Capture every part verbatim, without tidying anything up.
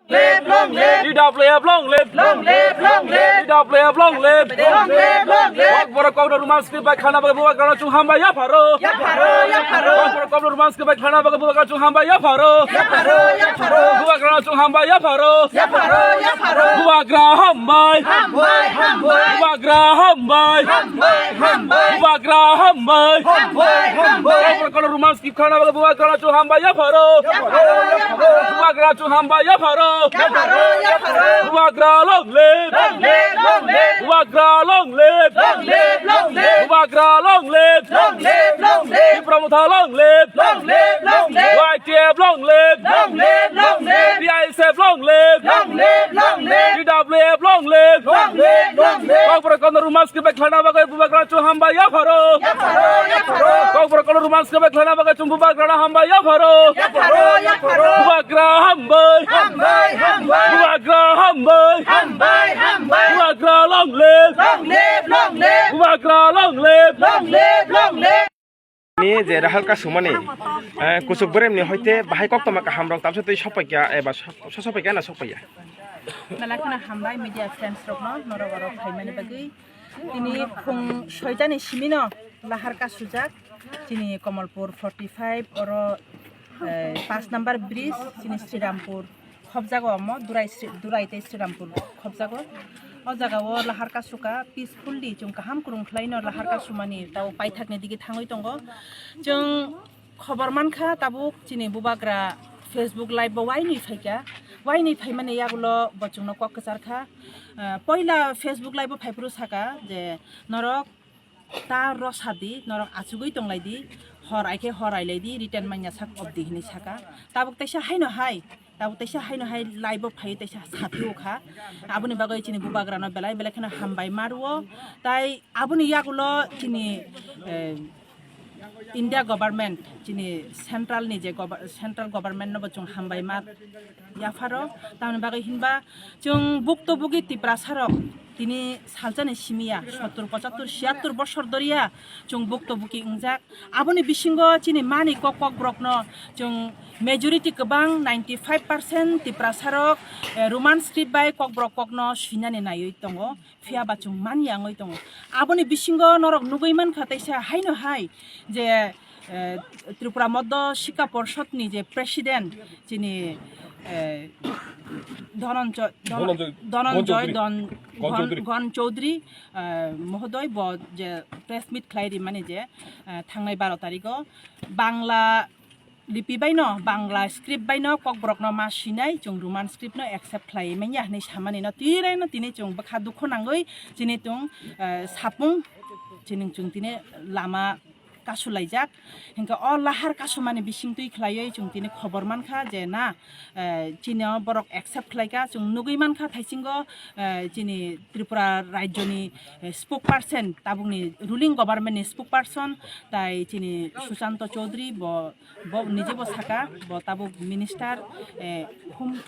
Live, long live. T W F long live. Long live, long live. T W F long live. Long live, long live. Kokborok kokno Roman script bai khlana bagwi bubagrano chwng hambai yapharo. Yapharo, yapharo. Kokborok kokno Roman script bai khlana bagwi bubagrano chwng hambai yapharo. Yapharo, yapharo. Bubagrano chwng hambai yapharo. Yapharo, yapharo. Bubagra hambai. Hambai, hambai. Bubagra hambai. Hambai, hambai. Bubagra hambai. Hambai, hambai. Kokborok kokno Roman script khlana bagwi bubagrano chwng hambai yapharo. Yapharo, yapharo. Bubagrano chwng hambai yapharo. Yapharo, yapharo. Bubagra long live. Long live, long live. Bubagra long live. Long live, long live. Bubagra long live. Long live, long live. Tipra Motha long live. Long live, long live. Y T F long live. Long live, long live. T I S F long live. Long live, long live. T W F long live. Long live, long live. Kokborok kokno Roman script bai khlana bagwi bubagrano chwng hambai yapharo. Yapharo, yapharo. Kokborok kokno Roman script bai khlana bagwi chwng bubagrano hambai yapharo. Yapharo, yapharo. Bubagra hambai. Hambai, hambai. Bubagra hambai. Hambai, hambai. Bubagra long live. Long live, long live. Bubagra long live. Long live, long live. Ni je Lahar Kasumani, eh, kuchuk beremni hoite bahai koktoma kahamrok tamsa twi sokpaikha eba sok-, so-, sokpaikha na sokpaiya? Belai kheno hambai media friends rokno norok oro phaimani bagwi. Tini phung soitani simino Lahar Kasujak, chini Komolpur forty five oro, eh, paanch number bridge, chini Srirampur khobjago omo, Durai Sri-, Durai tei Srirampur khobjago. O jaga o Lahar Kasuka peacefully chwng kaham kwrwng khlaino Lahar Kasumani tao paithakni digi thangwi tongo. Chwng khobor mankha tabuk chini bubagra Facebook live bo wainwi phaikha. Wainwi phaimani yagulo bo chwngno kok kwcharkha. Ah, poila Facebook live bo phaiphuru saka je norok ta rwsa di, norok achugwi tonglai di, hor aikhe hor ailai di, return manya sak obdi hinwi saka. Tabuk teisa haino hai, tabuk teisa haino hai live o phai teisa sathi o kha. Aboni bagwi chini bubagrano belai belai kheno hambai ma rwo. Tai aboni yagulo chini, eh, India government, chini central ni je gover-, central government no bo chwng hambai ma yapharo. Tamoni bagwi hinba chwng bukto bugi Tiprasa rok tini salsani simiya sottur, pochattur, siyattur bosor doriya chwng bukto buki wngjak. Aboni bisingo chini mani kok kok borokno chwng majority kwbang ninety five percent Tiprasa rok, eh, Roman script bai kok borok kokno swinani naiwi tongo. Phiya ba chwng manya wngwi tongo. Aboni bisingo norok nugwi mankha teisa haino hai je, eh, Tripura Moddo Sikha Porshod ni je president chini, eh, Dhananjoy, Dhan-, Dhananjoy, Dhananjoy Gon Chowdhury. Don-, Gon Gon Chowdhury. Gon Chowdhury, eh, mohodoi bo je press meet khlai rimani je, eh, thangnai baro tarikh o Bangla lipi baino, Bangla script baino kokborokno ma swinai, chwng Roman script no accept khlai manya hinwi samani no tiraino tini chwng bwkha dukhu nangwi chini chwng, eh, sapung chini chwng tini lama kasulaijak. Hinkhe o lahar kasumani bisingtwi khlaiwi chwng tini khobor mankha je na, eh, chini o borok accept khlaikha, chwng nugwi mankha thaisingo, eh, chini Tripura rajyoni, eh, spokesperson, tabukni ruling government ni spokesperson tai chini Sushanta Chowdhury bo Bo niji bo saka, bo tabuk minister, eh, home,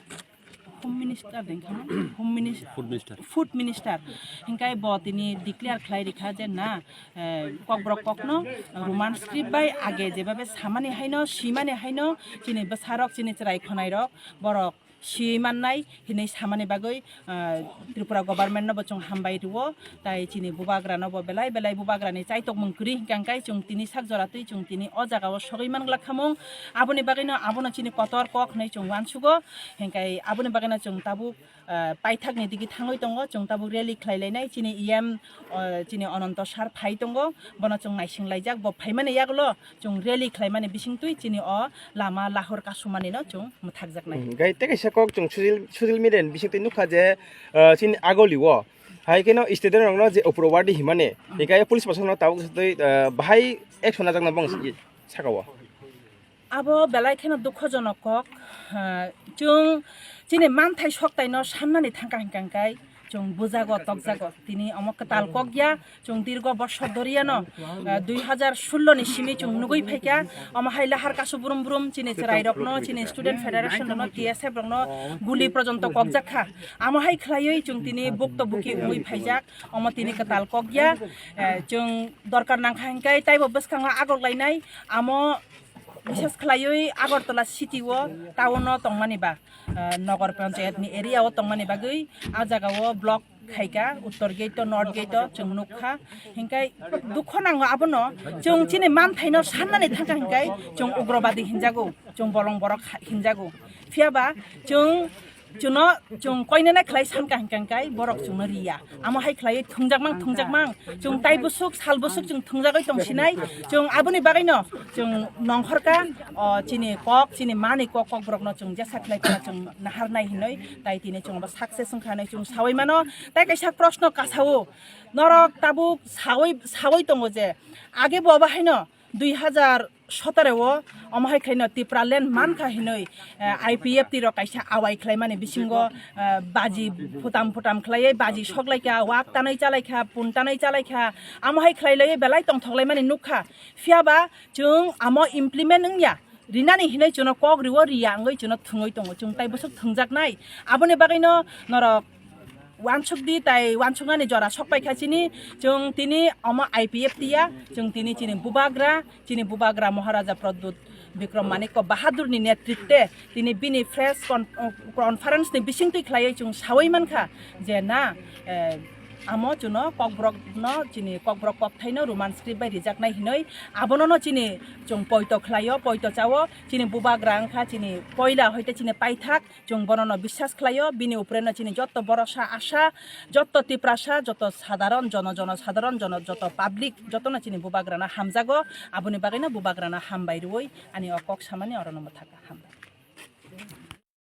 home minister de wngkha na? Home minis-, Food minister. Food minister. Hinkai bo tini declare khlai rikha je na, eh, kokborok kokno Roman script bai age jebabe samani haino, simani haino, chini bwsarok, chini chwrai khwnairok, borok si mannai hinwi samani bagwi, ah, Tripura government no bo chwng hambai rwo, tai chini bubagra no bo belai belai bubagra ni chaitokmung kwrwi hwnkhe chwng tini sak jora twi chwng tini o jaga o sogwi man glak khamung. Aboni bagwi no abono chini kotor kok hinwi chwng uansugo, hwnkhe aboni bagwi no chwng tabuk, ah, paithak ni digi thangwi tongo, chwng tabuk rally khlai lainai chini E M, ah, chini Ananto sir phai tongo, bono chwng naising laijak, bo phaimani yagulo chwng rally khlaimani bisingtwi chini o lama lahor kasumani no chwng mwthakjaknai. Hmm, gai tei kaisa kok chwng social, social media ni bisingtwi nukha je, ah, chini agoli o hai kheno student rokno je uproardi himani, hmm, hikai police proshasonno tabuk satwi, ah, bahai action najakna bong saka o. Abo belai kheno dukhojonok kok, ah, chwng chini manthai soktaino sannani thangkha hwnkha hwnkhe, chwng bujago, tokjago. Tini omo kwtal kok ya, chwng dirgo bosor doriya no, ah, dui hazar sullo ni simi chwng nugwi phaikha, omo hai lahar kasu brum brum chini chwrai rokno, chini student federation rokno, T S F rokno guli porjonto kokjak kha. Amo hai khlaiwi chwng tini bukto buki wngwi phaijak, omo tini kwtal kok ya. Eh, chwng dorkar nangkha hwnkhe taibo bwskango agok lainai, amo Bises khlaiwi Agartala city o, town o tongmani ba, ah, Nagar Panchayat ni area o tongmani bagwi a jaga o block khaika, Uttor Gate o, North Gate o chwng nukha. Hinkhai dukho nango abono, chwng chini manthaino sannani thangkha hinkhai chwng ugrobadi hinjago, chwng bolong borok ha-, hinjago. Phiyaba chwng chuno chwng koinene khlai sankha hinkhai borok chwngno riya. Amo hai khlaiwi thwngjakmang, thwngjakmang. Chwng tai bwswk, sal bwswk chwng thwngjagwi tongsinai. Chwng aboni bagwino chwng nongkhorkha, o, chini kok, chini mani kok, kokborokno chwng jesa khlai phano chwng naharnai hinwi. Tai tini chwng abo success wngkha hinwi chwng sawi mano. Tai kaisa proshno kasao, norok tabuk sawi, sawi tongo je, age bo abo haino dui hazar sotoro o, omo hai khlaino Tipraland mankha hinwi, eh, I P F T rok kaisa awai khlaimani bisingo, eh, baji phutam phutam khlaiwi baji soklaikha, wak tanwi chalaikha, pun tanwi chalaikha, amo hai khlailaiwi belai tongthoklaimani nukha. Phiyaba chwng amo implement wngya, rinani hinwi chwngno kok riwo, riya wngwi chwngno thwngwi tongo, chwng tai bwswk thwngjaknai. Aboni bagwino norok uansuk di, tai uansuknani jora sokpaikha chini. Chwng tini omo I P F T ya, chwng tini chini bubagra, chini bubagra Maharaja Pradyut Bikram Manikya Bahadurni netritwe tini bini press con-, conference ni bisingtwi khlaiwi chwng sawi mankha je na, eh, amo chwngno kokborokno chini kokborok kokthaino Roman script bai rijaknai hinwi. Abonono chini chwng poito khlaio, poito chao, chini bubagra wngkha chini poila hoite chini paithak. Chwng bonono biswas khlaio, bini upreno chini jotto borosa, asa, jotto Tiprasa, jotto sadharon jono, jono sadharon jono, jotto public, jottono chini bubagrano hamjago. Aboni bagwino bubagrano hambai rwui ani o kok samani orono mwthakha. Hambai.